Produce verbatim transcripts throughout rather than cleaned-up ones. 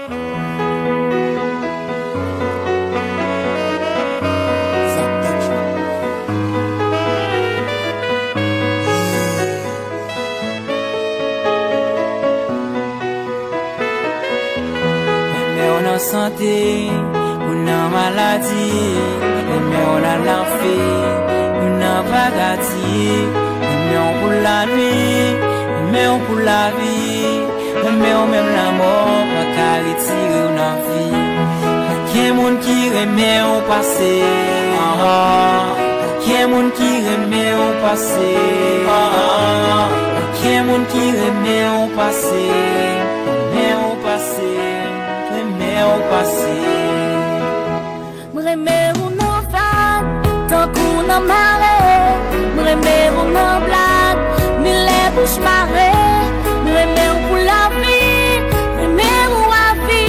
Renmen w nan sante, ou nan maladi. Renmen w nan lanfè, ou nan paradi. Renmen w pou lanwit, renmen w pou lavi. Renmen w menm lanmò pa ka retire w nan vi. Pa gen moun ki renmen w pase, ah, ah. Pa gen moun ki renmen w pase, ah, ah. Pa gen moun ki renmen w pase, renmen w pase, renmen w pase. M renmen ou nan vag, tankou nan mare. M renmen ou nan blag, ni lè bouch mare. M renmen ou pou lavi, renmen ou avi.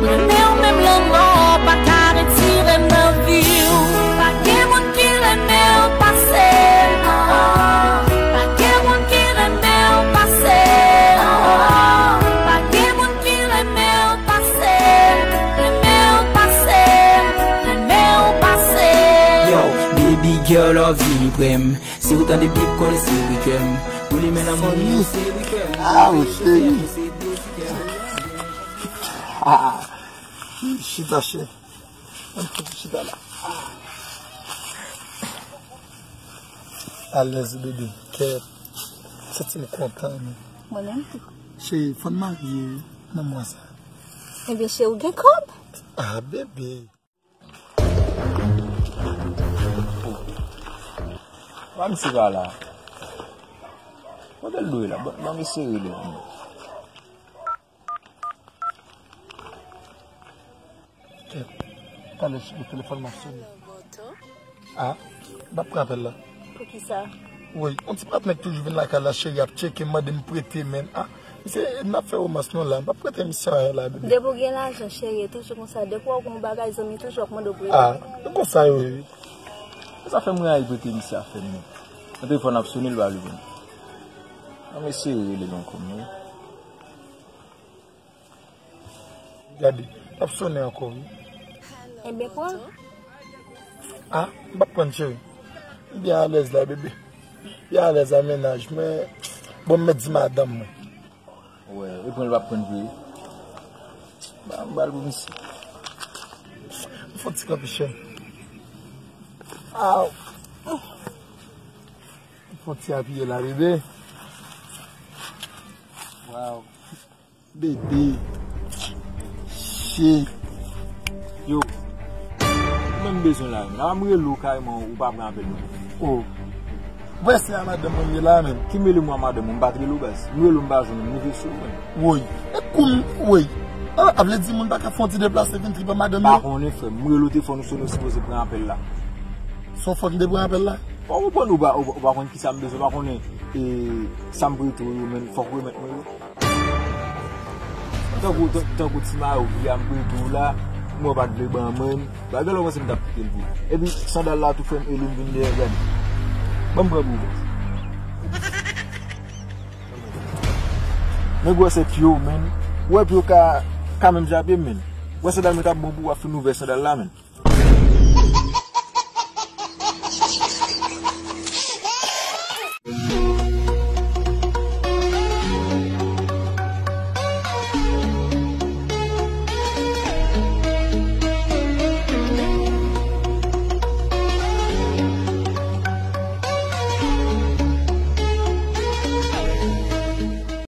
M renmen ou menm lanmò pa ka retire m nan vi w. Pa gen moun ki renmen ou pase m. Pa gen moun ki renmen ou pase m. Pa gen moun ki renmen ou pase m, renmen w pase m, renmen w pase m. Yo, baby girl, love vini pre m. Si ou tande bip, konnen se wi kè m. Ou li men nan moun yo, se wi kè m. Ah, ou cheri. Ah, chita, chè. Ann fouti chita la. Alèz, bebe. Kèt. Santi m kontan, men. Mwen menm tou. Cheri, fò n marye nan mwa sa. Ebyen, cheri, ou gen kòb? Ah, bebe. Ba misye pa la. Kote l dwe la? Ba, ba misye rele. Kèt. Talè, cheri, telefòn m ap sonnen. Ah, m ap pran apèl la. Poukisa? Wi, yon ti patnè k toujou vin lakay la, cheri, ap tcheke m, mande m prete men. Ah, misye, n ap fè romans nou la. M p ap prete misye anyen la, bebe. Depi w gen lajan, cheri, e toujou konsa. Depi w wè w gen yon bagay, zanmi, toujou ap mande w prete. Ah, e konsa yo ye. Sa fè m rayi prete misye afè m nan. Nan telefòn ap sonnen, l pa vle pran. An, mesye rele l ankò, wi. Gade, l ap sonnen ankò, wi. Enben, pran. Ah, m p ap pran, cheri. M byen alèz la, bebe. M byen alèz a mennaj mwen. Bon, m mèt di madanm mwen. Wè, e pran l p ap pran vre. Ba, m ba l pou misye. M fè yon ti kanpe, cheri. Aw. M fè yon ti apiye la, bebe. Waw. Bebe. Che. Yo. Ou menm bezwen la, men. Apa m rele w kareman, ou pa pran apèl mwen. Oh. Vwè se a madanm mwen ye la, men. Ki mele mwen a madanm mwen, m pa t rele w baz. M rele w, m pa jwenn ou, m rive sou ou, men. Woy. E koum, woy. Ah, a vle di moun pa ka fè yon ti deplase vin trip a madanm yo? Pa konnen, frè m. M rele w telefòn ou sonnen, ou sipoze pran apèl la. Se yon fòk m te pran apèl la? Ou konprann, ou pa, ou pa, ou pa konn kisa m bezwen, ou pa konnen, e, sa m prete w yo, men fòk ou remèt mwen yo. Tankou, tan-, tankou ti mayo ki a m prete w la, m wè w pa t vle ban mwen. Bagay la, w panse m t ap kite l pou ou. Epi, sandal la tou fè m ele m vin dèyè, gade. Ban m pran pou ou, baz. Men gwosè pye w, men. Ou wè pye w ka, ka menm jan ak pye m, men. Ou wè sandal mwen t ap bon pou ou, w ap fin ouvè sandal la, men.